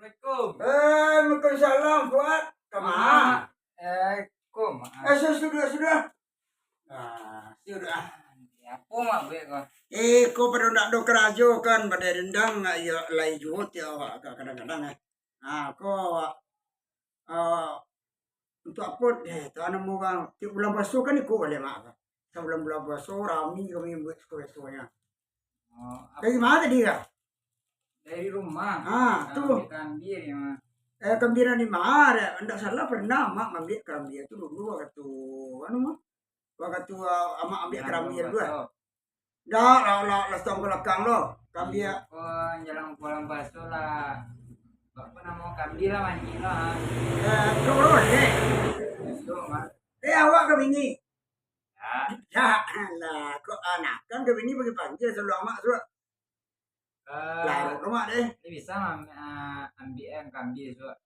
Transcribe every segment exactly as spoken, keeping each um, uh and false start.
Assalamualaikum. Eh, waalaikumsalam, Fuad. Kama? Eh, ko, Mak. Eh, sudah, sudah, sudah. Ah, sudah. Apo, Mak, buek ko? Eh, ko pado ndak do karajo kan, pado rendang, iyo, lai juo ti awak ka-, kadang-kadang, eh. Ah, ko, ah, untuak apo, eh, tu anu murang, tiok bulan puaso kan iko baleh, Mak, kan. Sabulan-bulan puaso, rami kami buek suko-sukonyo. Oh, ap- Dari ma tadi, Kak? Dari rumah. Ah, tu. Ambiak karambia, Mak. Eh, karambia di ma, dek? Ndak salah pernah Amak maambiak karambia tu dulu, wakatu, anu, Mak. Wakatu, ah, Amak ambiak karambia dulu, eh. Ndak, lah, lah, lah, satahun balakang lo. Karambia. Iyo, ko, jalang bulan puaso lah. Apo namo, karambia lah banyak lah. Eh, tu, eh. Iyo, Mak. Eh, awak ka bini? Ya. Ya, alah, kok anakan ka bini pagi-pagi, sabalun Amak suak. Eh, larut rumah deh. Bisa mam-, eh, ambiak, eh, karambia suak.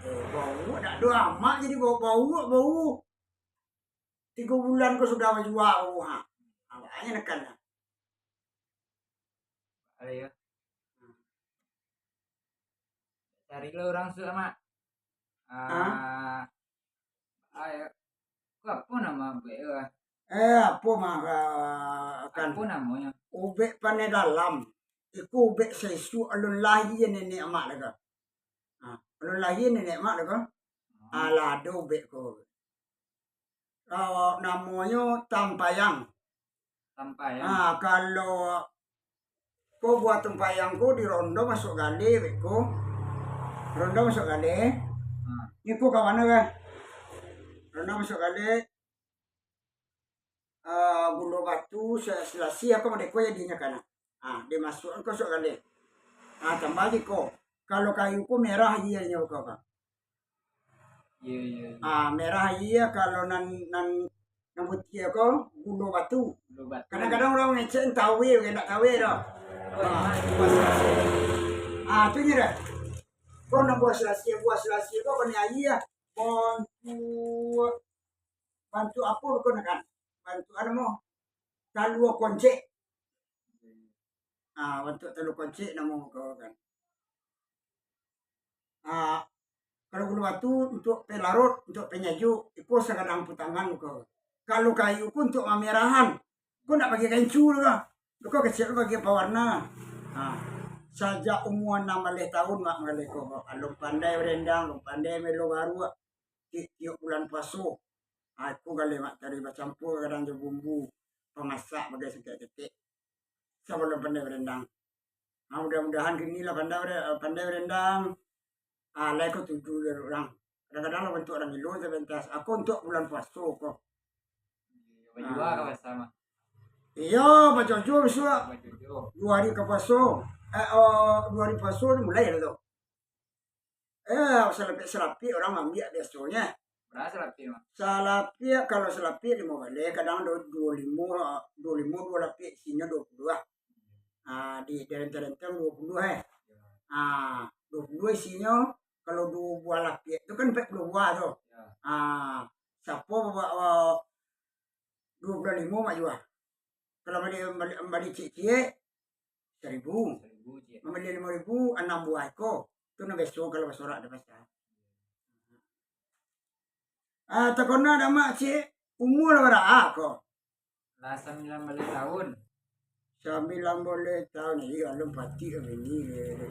Eh, bau, dak do Amak jadi bau, bau, bau. Tigo bulan ko sudah bajua, bau, ha. Awaknyo nakan lah. Ayo. Cari lo urang suak, Mak. Hah? Ah, ayo. Ko apo namo buek ko? Eh, apo mah, ah, kan? Apo namonyo? Ubek paneh dalam. Iko ubek saisuak alun lahia nenek Amak lai ko. Ah, alun lahia nenek Amak lai ko. Hmm. Alah, ado ubek ko. Ah, namonyo tampayang. Tampayang. Ah, kalau ko buah tampayang ko dirondo masuak galeh, beko. Rondo masuak galeh. Hmm. Iko ka mano, kan? Rondo masuak galeh. Ah, gulo batu, se-, selasih, apo model ko jadinyo kan. Ah, dimasuakan ka masuak galeh. Ah, tambah iko. Kalau kayu ko merah aia nyo ko, Kak. Iyo, iyo, iyo. Ah, merah aia, kalau nan, nan, nan putiah ko gulo batu. Gulo batu. Kadang-kadang urang ngecek tawe, ndak tawe doh. Oh, ah, iyo. Buah selasih. Ah, tu nyo dah. Ko nan buah selasih, buah selasih ko kanai aia. Bantuak, bantuak apo ko nak kan? Bantuak anu mo? Talua koncek. Ah, bantuak talua koncek namo ko kan. Ah, kalau gulo batu untuak pelarut, untuak penyajuk, iko sagadang putangan ko. Kalau kayu ko untuak mamerahan, ko ndak pakai kaincu doh. Ko kecek ko pakai pawarna. Ah, sajak umua anam baleh taun, Mak, magaleh ko, alun pandai barendang, alun pandai maelo baruak. Tiok-tiok bulan puaso, ah, iko galeh, Mak, tadi bacampua kadang jo bumbu pamasak bagai saketek-ketek. Sabalun pandai barendang. Ah, mudah-mudahan kini lah pandai, pandai barendang. Ah, lai ko tuju dari urang. Kadang-kadang lah bantuak urang gilo sabentar. Ako untuak bulan puaso ko. Iyo, bajua ka basamo. Iyo, bajojo bisuak. Bajojo. Duo hari ka puaso. Eh, oh, duo hari puaso ni mulai lah tu. Eh, salapiak-salapiak urang maambiak biasonyo. Bara salapiak, Mak? Salapiak, kalau salapiak limo baleh, kadang do-, duo limo, duo limo, duo lapiak, isinyo duo puluah. Ah, di, direntang-rentang duo puluah, eh. Ah, duo puluah isinyo, kalau duo buah lapiak tu kan ampek puluah buah tu. Yo. Ah, sapo ba-, ba-, duo puluah limo, Mak, jua. Kalau mambali, mambali, mambali ciek-ciek, saribu. Saribu ciek. Mambali limo ribu, anam buah iko. Tu nan biaso kalau basorak di pasar. Ah, takona dek Mak ciek, umua lah bara ko? Lah sambilan baleh taun. Sambilan baleh taun, iyo, alun patik bini. Iyo.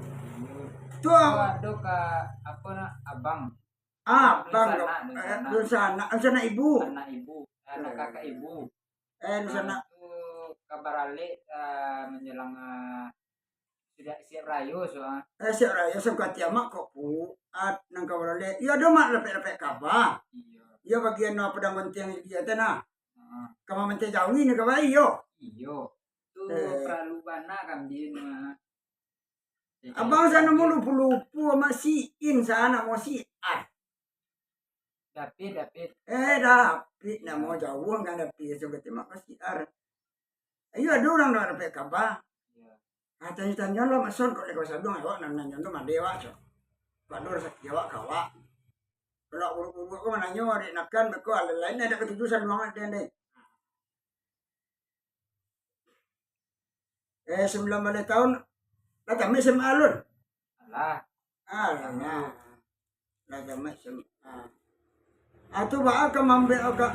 Tu, tu ado ka, apo nah, abang. Ah, abang, dunsanak, eh, dunsanak. Dunsanak, dunsanak ibu. Anak ibu, anak kakak ibu. Eh, di sana. Ah, tu ka baralek, ah, manjalang, ah, sudah siap rayo, so, ah. Eh, siap rayo, sangko ati Amak kok, Pu. Ah, nan ka baralek. Iyo, ado, Mak, dapek-dapek kaba. Iyo. Iyo, bagian no padang gontiang di ateh, nah. Ah. Ka mamantai jawi ni kaba, iyo. Iyo. Tu, eh, paralu bana kambing, ah. Abang sana mo lupo-lupo, Mak, si In sana mo si Ar. Dapit, Dapit. Eh, Dapit, namo jauah kan Dapit, so kati Mak ka si Ar. Iyo, ado urang dak dapek kaba. Iyo. Ah, tanyo-tanyo lah, Mak Son, kok leko saduang awak nan nanyo tu mande awak, cok. Kok ado rasaki awak ka awak. Kalau buruk-buruk ko mananyo, dek nakan, beko, alai lain dak katuju saduang dek den, deh. Eh, sambilan baleh taun, lah tamat S M A alun? Alah. Alah, nah. Lah, tamat S M A. Ah, tu baa ka mambiak, ka,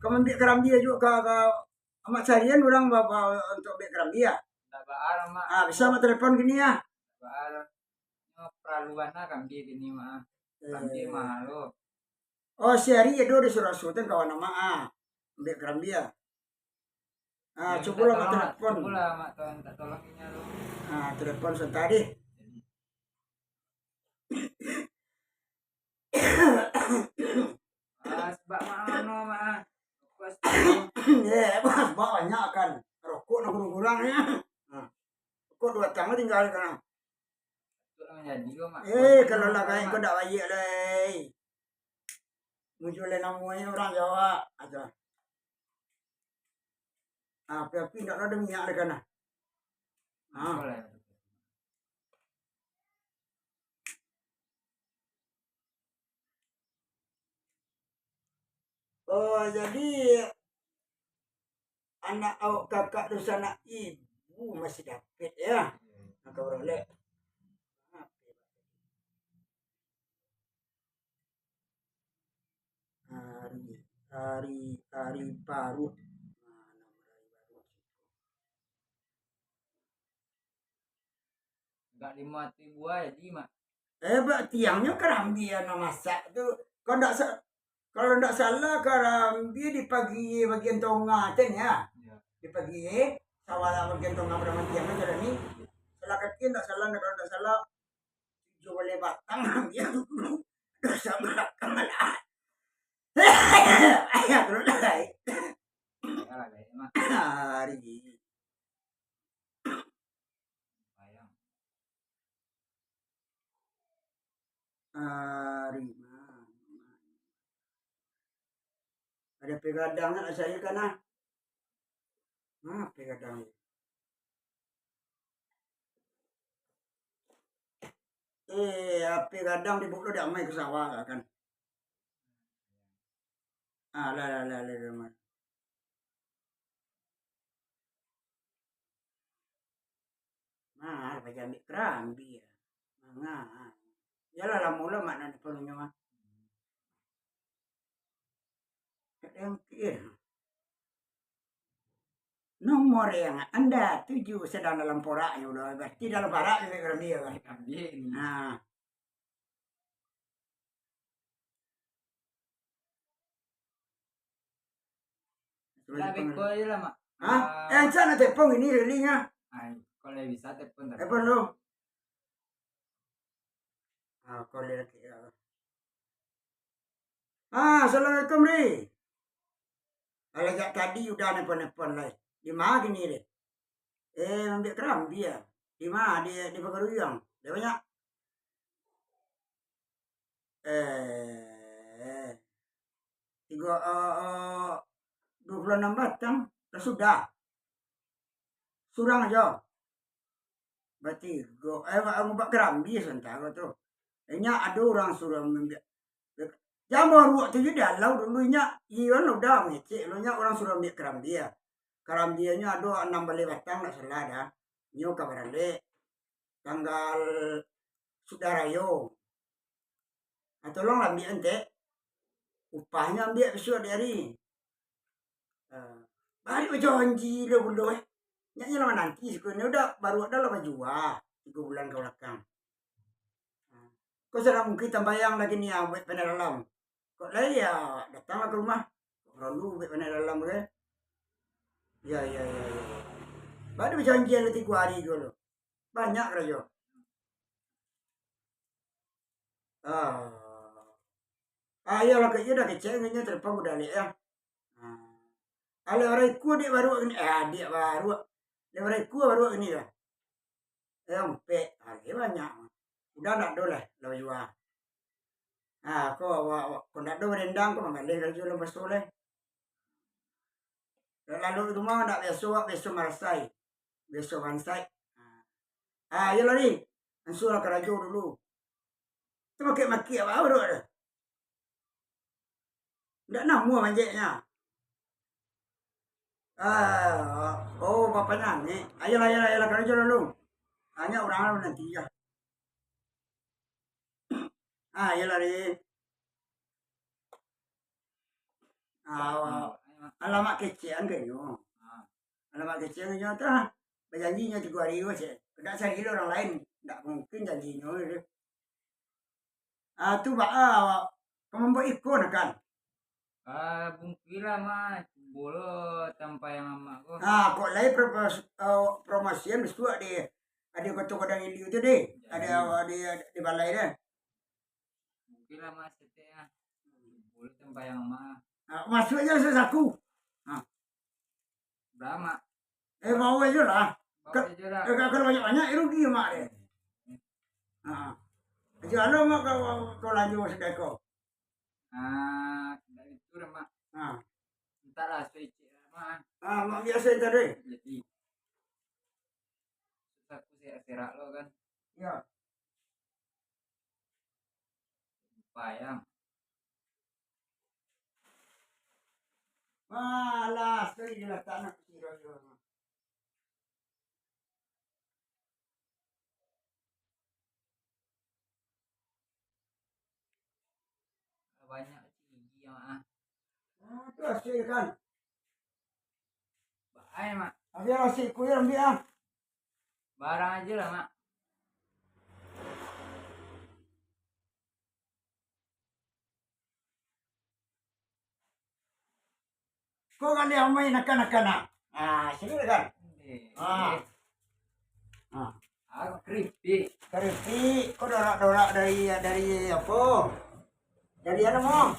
ka mambiak karambia juo ka, ka Amak carian urang ba, ba, untuak ambiak karambia. Ndak baa, Mak. Ah, bisa Mak telepon kini, ah. Ndak baa. Nyo paralu bana karambia kini, Mak. Karambia Eh. mahal lo. Oh, si Ari ado di Surasu tu kawan Amak, ah. Ambiak karambia. Ah, cubolah Mak telepon. Cubolah Mak tolong, minta tolong inyo lo. Ah, telepon sabanta deh. Ah, sabab Mak mano, Mak? Rokok satu. Eh, Mak, banyak kan. Rokok nak kurang-kurang, ya. Nah. Rokok duo batang lah tinggal kan. Rokok nak jadi ko, Mak. Eh, kalau lah kain ko ndak baiak lai. Muncul lai namonyo urang Jawa aja. Ah, api-api ndak ado minyak lai kan, nah. Ah. Boleh. Oh, jadi anak awak kakak tu sanak ibu masih dapek, ya? Mako, baralek. Ari, ari, ari paruik. Nah, nama ari paruik. Agak limo ati buah jadi, Mak. Eh, bak tiangnyo karambia nan masak tu. Kalau ndak sa-, kalau ndak salah, karambia di pagi bagian tongah, Cen, ya? Iya. Di pagi, sawah bagian tongah pada matian tu, jalan ni. Salah kaki ndak salah, kalau ndak salah, tujuah baleh batang, karambia tu. Dosa balakang lah. Ayah, turun lah, Gai. Alah, Gai, Mak. Ari. Bayang. Ari mah. Ado pegadang nak saya kan, ah. Nah, pegadang. Eh, api gadang di bulu dak mai ke sawah kan. Ah, lah, lah, lah, lah, lah, lah. Nah, pajamik kerambi ya. Manga. Yalah, lamo lah mak nak penuhnyo mah. Yang kir. Nomor yang anda tuju sedang dalam poraknya udah, berarti dalam parak juga kerambi ya kan? Kerambi ini. Nah. Lah, beko aja lah, Mak. Hah? Ah. Eh, Anca nak tepon ini, Rilinya. Ai, kalau bisa tepon, tepon. Tepon lu. Ah, kalau lagi, ya. Ah, assalamualaikum, Ri. Alah, jak tadi udah nelpon-nelpon lai. Di ma kini, Ri? Eh, ambiak kerambi ya. Di ma? Di, di Pagaruyuang. Dah banyak. Eh, tiga, eh, eh, dua puluh enam batang. Dah sudah. Surang aja. Batigo, eh, ba-, ngubak karambia samantaro tu. Inyo ado urang suruah mambiak. Jan baruak tu jo di alau dulu inyo, iyo lah udah mangecek lo inyo urang suruah ambiak karambia. Karambianyo ado anam baleh batang, ndak salah dah. Inyo ka baralek tanggal sudah rayo. Ah, tolonglah ambiak, Antek. Upahnyo ambiak bisuak di ari. Ah, bari bajanji lo pulo, eh. Nyak nyo lah mananti, siko ni udah baruak dah lah bajua, tigo bulan ka balakang. Ah, ko sudah mungkin tambayang lagi ni, ah, buek pandai dalam. Kok lai, ya, datanglah ka rumah. Kok paralu buek pandai dalam, oke? Ya, ya, ya, ya. Bari bajanji lah tigo ari juo lo. Banyak karajo. Ah. Ah, iyolah, kok iyo dah kecek, inyo telepon budak alek, ya. Ah. Alek urang ikua dek baruak kini, eh, dek baruak. Dek urang ikua baruak kini, ya. Eh, ompek, alek banyak. Udah ndak ado lah, lah bajua. Ah, ko awak, awak, ko ndak ado barendang, ko mambaleh karajo lah baso lai. Lalu di rumah ndak biaso, awak biaso marasai. Biaso bansai. Ah, iyolah ni. Ansualah karajo dulu. Tu makek-makek awak baru ado. Ndak namuah manjeknyo. Ah, oh, bapaknyo ni. Ayolah, ayolah, ayolah, karajo dulu. Banyak urang lah nanti ya. Ah, iyolah, Ri. Ah, alamat kecekan ka inyo. Ah. Alamat kecekan ka inyo tu, ah. Bajanji inyo tigo hari ko, cek. Ndak cari urang lain. Ndak mungkin janji inyo tu. Ah, tu baa awak ka mambuek iko nah kan? Ah, bungkuilah, Mak. Cubo lo tampayang amak ko. Ah, kok lai propos-, eh, promosian bisuak di, di Koto Kodang Ilia tu, deh. Ado di, di balai deh. Bungkuilah, Mak, setek ah. Cubo lo tampayang amak. Ah, masuak se sasaku. Ah. Bara, Mak? Eh, bawa aja lah. Bawa Ka-, aja lah. Eh, kalau banyak-banyak, eh, rugi, Mak, eh. Ha. Aja lo, Mak, kalau, kalau lanjut sedekah. Ah, dari itu dah, Mak. Ha. Entahlah, so icik lah, Mak. Ah, Mak biasa tadi. Jadi, susah ku serak-serak lo kan. Ya. Bayang. Malas tu je lah tak nak siro-siro. Banyak cigi yang ah. Ah, tu hasil kan. Baik, Mak. Habis hasil kuil ambil ah. Barang aja lah, Mak. Ko kalian main akan-akan ah. Ah, sini kan. Ah. Ah. Ah, keripik. Keripik, ko dorak-dorak dari, dari apa? Dari anu mo.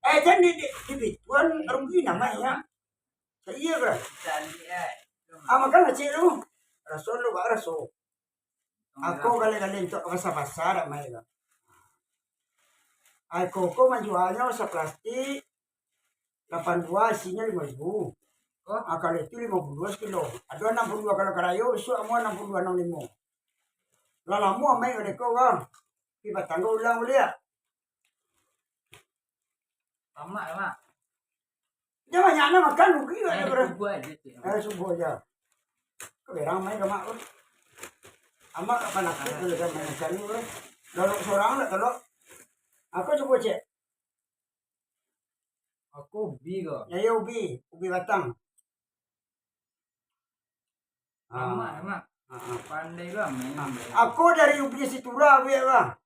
Eh, jan di, di, di bituan rugi namanya. Iyo, bro. Ah, makan lah, cik tu. Raso lu, bak raso. Ako kali-kali untuk basah-basah dak main lah. Ako ko manjualnyo saplastik lapan buah, isinyo limo ribu. Ah, kalau itu limo puluah dua sakilo. Ado anam puluah dua kalau karayo, bisuak amuah anam puluah dua anam limo. Lah lamo main kali ko, bang. Tapi batanggo ulang buliah. Tamak lah, Mak. Jan banyak nak makan, rugi lah. Eh, subuah aja, cik. Eh, subuah aja. Kau berang main ka Mak tu. Amak kapan aku kalau jan main makan ni, bro. Dolok sorang nak tolok. Aku cubo cek. Aku ubi ko. Ya, ya, ubi. Ubi batang. Amak, ah, amak. Ah, ah. Pandai lah main. Ah, aku dari ubi situra, ubi apa?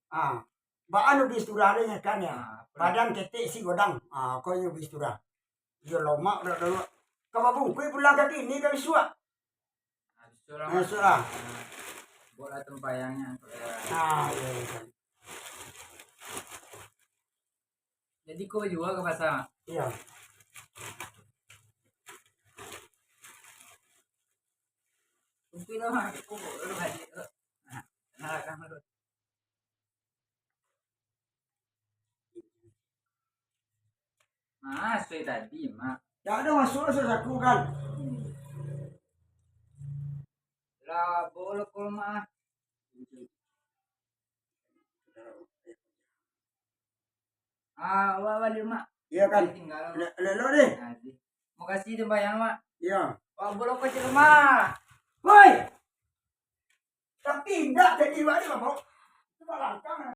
Ah, baan ubi situra ni kan ya. Ah, apa? Badan ketek si godang. Ah, aku ubi situra. Iyo lomak dak dulu. Kau babungkui pulang kaki ni kau bisuak. Ah, bisuak lah, Mak. Bisuak lah. Ah, buatlah tempayangnyo. Ah, iya, iya. Jadi ko bajual ka pasar, Mak? Iya. Untuih lah, Mak. Ko baru balik tu. Nah, nah, kan baru. Nah, sudah tadi, Mak. Dak ado masuak lah, sudah saku kan. Lah, bawa lo ke rumah. Ah, awak baliak, Mak. Iya kan? Tinggal. Le-, lelo deh. Nah, di-, makasih tu bayang, Mak. Iya. Wah, bolong kecil, Mak. Woi. Tapi indak jadi balik, Bang. Cuma langkah.